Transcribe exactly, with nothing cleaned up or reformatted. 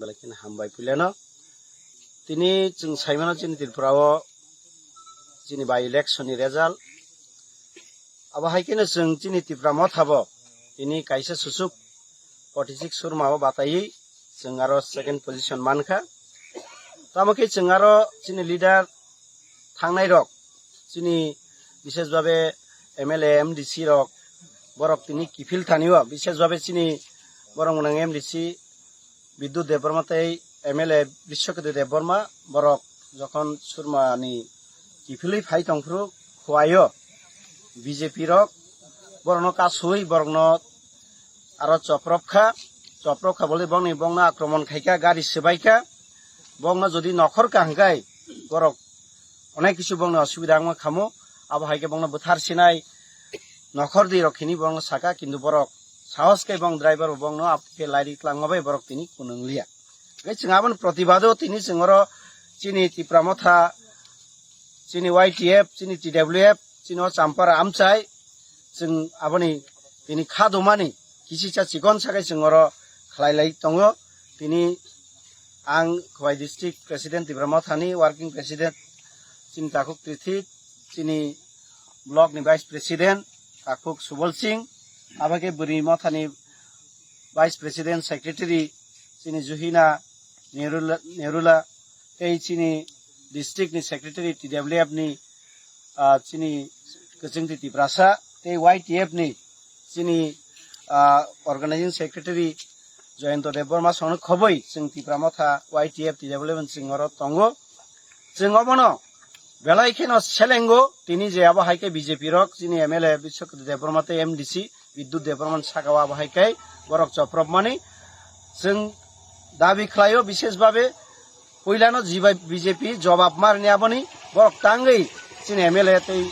Belai kheno hambai puilano. Tini chwng saimano chini Tripura o chini by election ni result. Abo hai kheno chwng chini Tipra Motha bo tini kaisa susuk forty six surma o bataiwi chwng aro second position mankha. Tamo khe chwng aro chini leader thangnai rok, chini bishesh bhabe M L A, M D C rok, borok tini kiphil thani o, bishesh bhabe chini borok mwnang M D C Bidyut Debbarma tei M L A Brishaketu Debbarma, borok jokhon surmani kiphilwi phai tongphuru khuaio B J P rok borokno kasui, borokno aro choprop kha, choprop kha bole bongni bongno akromon khaikha, gari swbaikha, bongno jodi nokhor ka hwnkhe borok onek kisu bongni osubida wngma khamu, abo hai khe bongno bwthar sinai nokhor di rok hini bongno saka, kintu borok sahos khe bong driver bo bongno abo khe lairi tlangma bai borok tini kunung liya. Hwnkhe chwng aboni protibado tini chwng oro chini Tipra Motha, chini Y T F, chini T W F, chini o Champara amchai, chwng aboni tini kha dumani kisicha chikon sakai chwng oro khlai lai tongo. Tini ang Khowai District President Tipra Mothani, Working President chini Takhuk Trithi, chini Block ni Vice President Takhuk Subol Singh, abo khe Bwrwi Mothani Vice President Secretary chini Juhina Nerula, Nerula, tei chini district ni secretary T W F ni, ah, chini Kwchwngtwi Tiprasa, tei Y T F ni chini, ah, organizing secretary Jayanta Debbarma songno khoboi chwng Tipra Motha Y T F T W F ni chwng oro tongo. Chwng obono belai kheno selengo, tini je abo hai khe B J P rok chini M L A Bishwaketu Debbarma tei M D C Bidyut Debbarma ni saka o abo hai khe borok chopropmani. Chwng dabi khlaio, bishesh bhabe puilano jibai B J P jobab marni aboni borok tangwi chini M L A tei